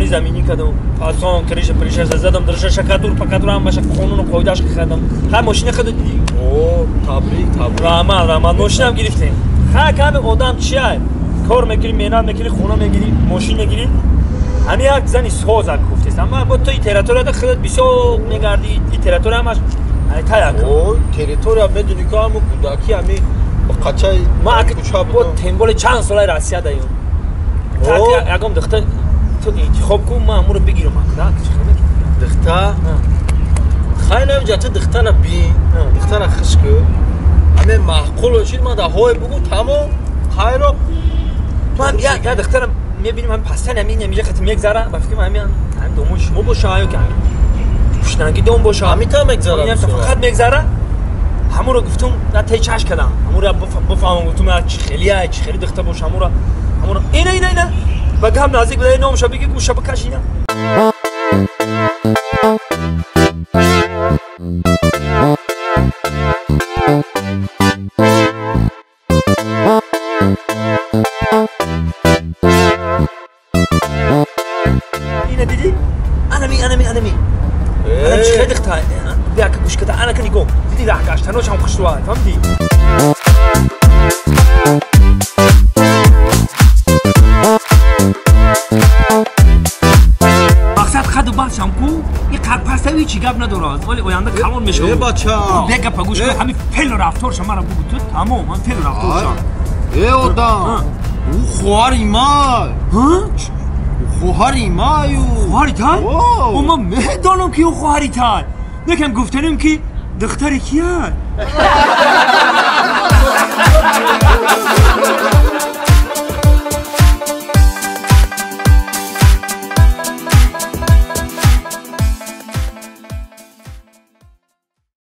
заминӣ кардам, фасон, криша, приша задам, дарша шакатур, пакатур ҳамаша қонуну қоидааш кардам. Ха мошина худо дидӣ? О, табрик, табрик. Раҳмат, раҳмат, мошинам гирифтем. Ха ками одам чия? Кор мекунӣ, меҳнат мекунӣ, хона мегирӣ, мошин мегирӣ. Ҳами як зани соза гуфтест. Амма бо ту территорияда худат бисёр мегардӣ, и территория ҳамаш таяк. Ой, территория медунӣ ки ҳаму кӯдакӣ ҳами қачаи ма бо темболи чанд солаи Россия даём. Ягон духта ту интихоб кун, ман ҳамуро бигирам. Духта? Хай намҷа ту духтара бин, духтара хиш ку. Ҳаме маъқул бошид, ман дар ҳое бугу тамом, хайро. Ман як духтара мебинем, ҳами пастан ҳамин ҳамиҷа хати мегзара, ба фикрам ҳамин ҳамин домони шумо боша ё ки ҳамин пуштанги дом боша. Ҳамита мегзара. Фақат мегзара. Ҳамуро гуфтум, на тай чаш кардам. Ҳамуро бифаҳмам, гуфтум чи хелия, чи хели духта боша ҳамуро. Ҳамуро ина ина ина. Ба гап наздик буда, номша биги, гӯша бикаш ина. Ина дидӣ? Анами, анами, анами. Анам чи хели духта? Бия ка гӯш када, ана ка нигоҳ. Дидӣ раҳгашт, таношам хушрӯа, фаҳмидӣ? Мақсад хаду бахшам ку, и қадпастави чӣ гап надорад, вале оянда калон мешавад. Э бача! Бе гапа гӯш кун, ҳамин феълу рафторша мара бугу ту, тамом, ҳамин феълу рафторша. Э одам, ӯ хоҳари ман. Ҳа? Хоҳари маю. Хоҳари тай? О, ман медонам ки ӯ хоҳари тай. Лекин гуфтанем ки духтари кия?